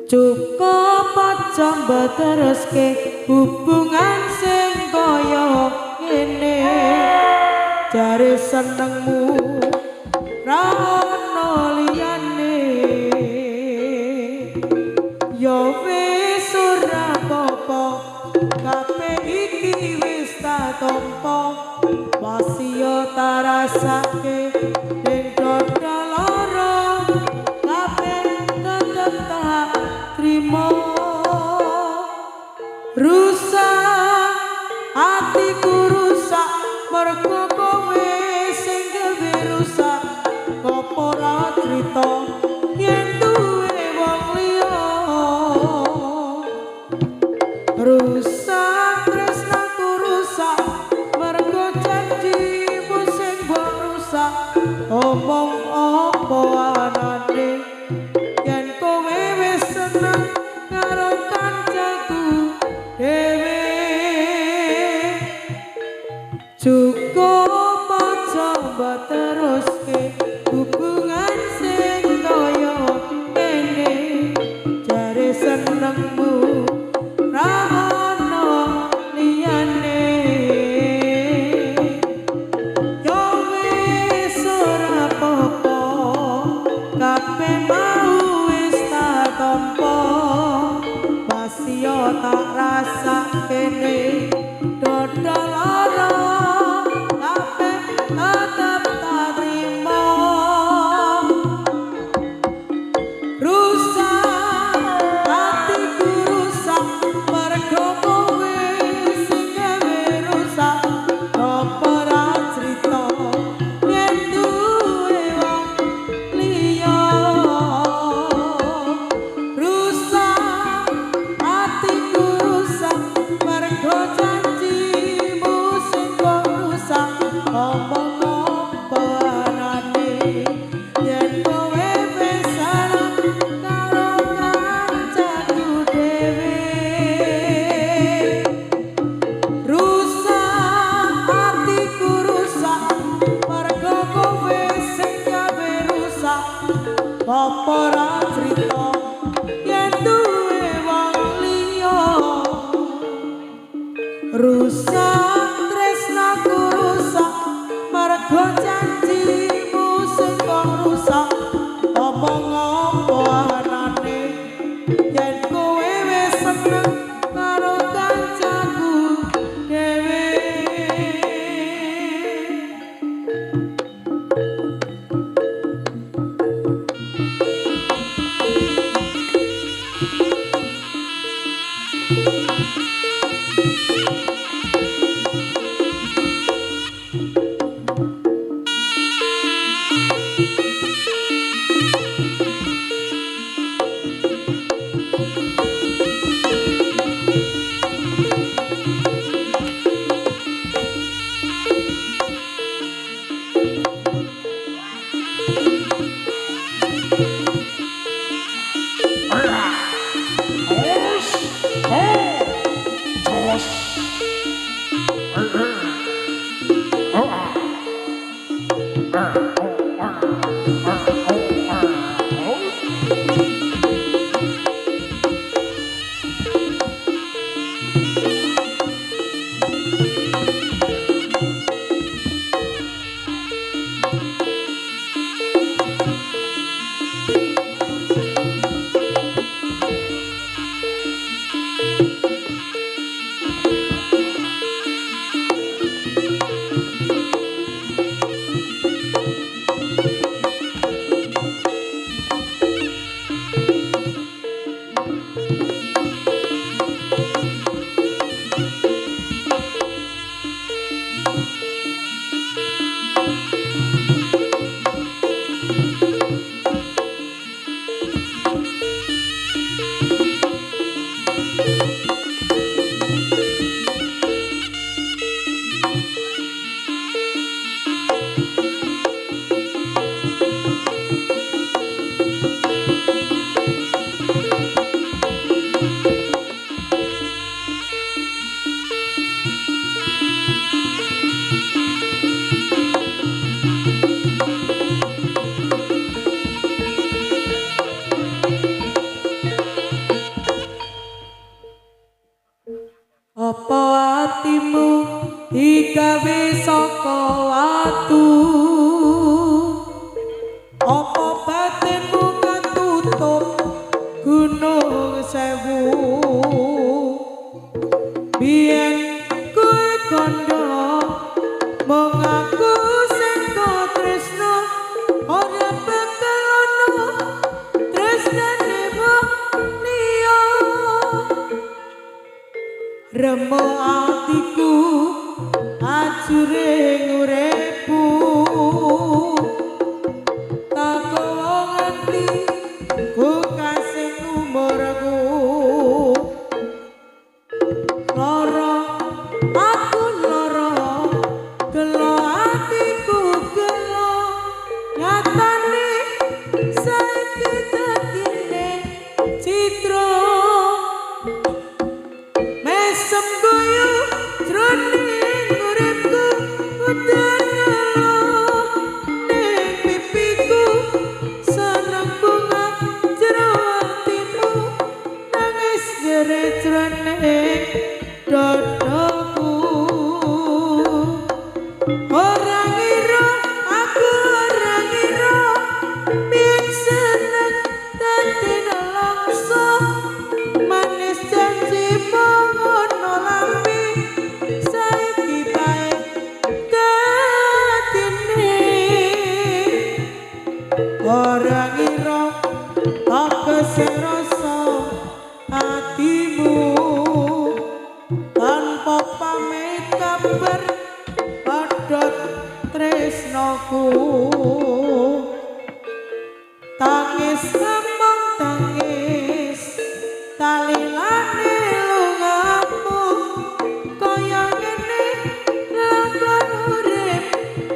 Cukup aja mbok teruske hubungan sing kaya ngene. Jare senengmu ra ono liyane. Ya wis ora apa-apa, kabeh iki wis tak tampa. Masih tak rasake ning dada lara, kabeh tetep tak trimo. Rusak atiku rusak mergo kowe sing gawe rusak. Apa ora crita yen duwe wong liya? Rusak tresnaku rusak mergo janjimu sing mbok rusak. Omong apa anane yen kowe wis seneng karo kancaku dhewe. Cukup aja mbok teruske hubungan sing kaya ngene. Jare senengmu ra ono liyane. Yo wis ora apa-apa, kabeh mau wis tak tampa. Masih tak rasakene dada lara, kabeh tetep tak trimo. Rusak atiku rusak mergo kowe sing gawe rusak. Apa ora crita yen duwe wong liya? Rusak atiku rusak mergo janjimu sing mbok rusak. Omong apa anane yen kowe wis seneng karo kancaku dhewe. Rusak atiku rusak mergo kowe sing gawe rusak. Apa ora crita yen duwe wong liya? Rusak tresnaku rusak mergo janjimu sing kok rusak. Omong apa anane yen kowe wis seneng karo kancaku dhewe. Ora ngira tegese rasa atimu tanpa pamit kabar padha tresnaku. Tangis namung tangis talilane lungamu kaya ngene lakon urip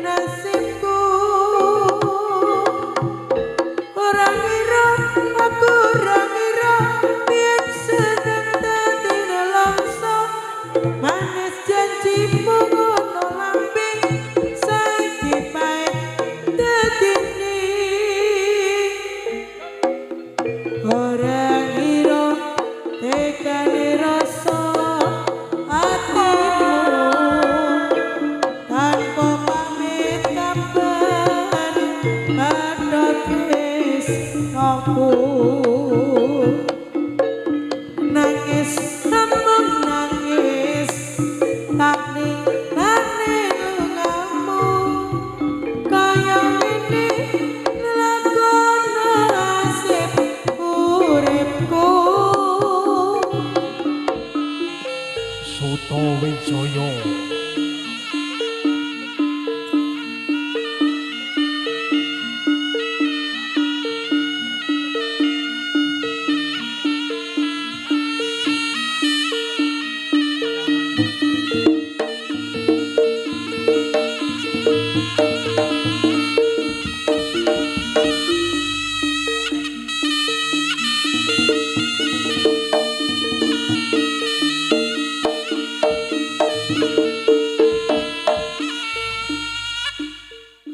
nasibku. Ora ngira aku ora ngira yen seneng dadi nelongso manis janjimu ngono lambe saiki pait dadine. Ora ngira tekane rasa atimu tanpa pamit kabar padha tresnaku. Nangis namung nangis tak lilane lungamu kaya ngene lakon nasib uripku. Suto Wijaya.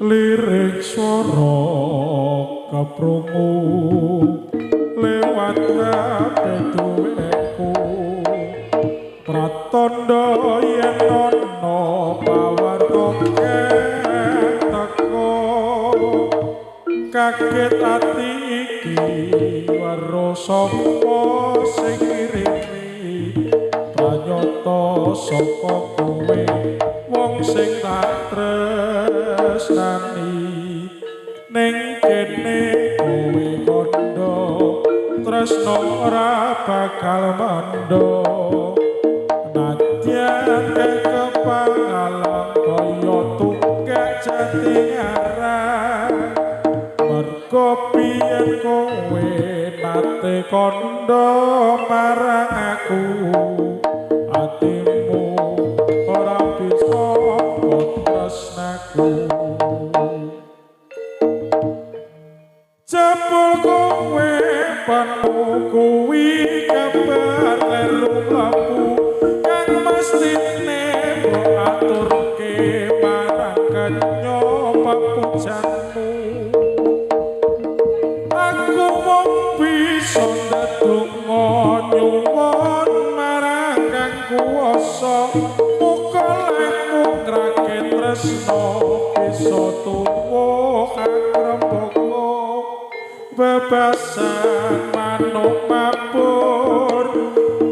Lirik swara keprungu lewat HP duweku pratandha yen ana pawarta teko kaget ati iki weruh sapa sing ngirimi pranyata saka kowe wong sing tak tresnani. Ning kene kowe kandha tresna ora bakal mendho nadyan kekepangalang kaya tukek jati ngarang mergo biyen kowe nate kandha marang aku atimu ora bisa tresnaku. Jebul kowe panu kuwi kabar kleru mlebu kang mestine mbok aturke marang kenya papujanmu. Aku mung bisa ndedonga nyuwun marang Kang Kuwasa muga lehmu ngrake tresna bisa tuwuh angrembaka bebasan manuk mabur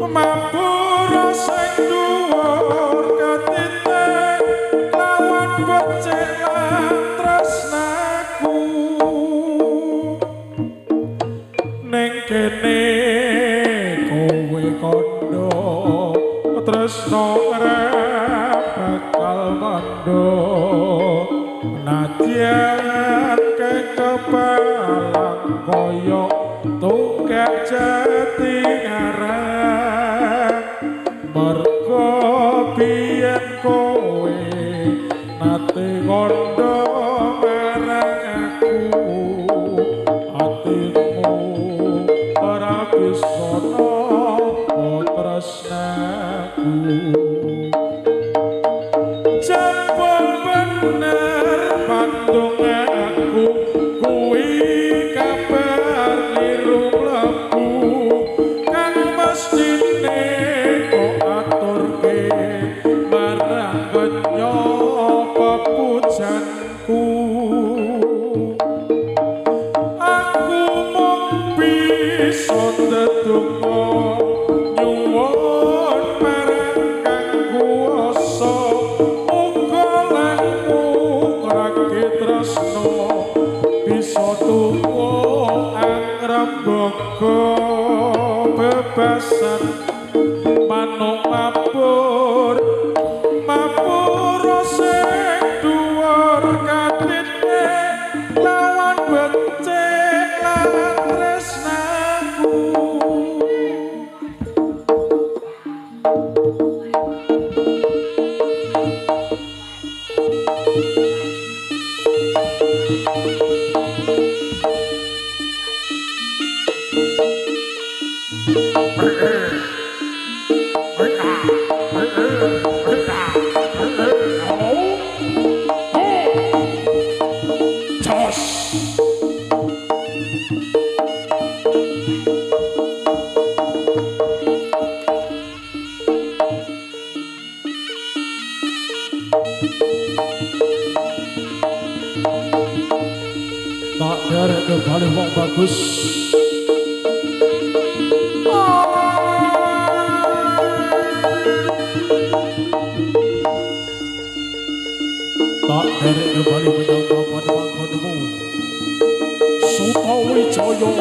mabur sing dhuwur ketitik lawan becik lan tresnaku. Ning kene kowe kandha tresna ora bakal mendho nadyan kekepalang kaya tukek jati ngarang mergo biyen kowe nate kandha marang aku atimu ora bisa nampa tresnaku. Jebul bener pandung aku kuwi kabar liru mlebu kang mestine kok aturke marang kenya pepujanku. Aku mung bisa ndedonga nyuwun marang Kang Kuwasa muga lehmu ngrake tresna bisa Desa tuwa Angrembaga bebasan manuk mabur mabur sing dhuwur katine lawan becik lan tresnaku. Tak derek kebali wong bagus. Tak derek kebali menyang papan panggonmu Sutawijaya.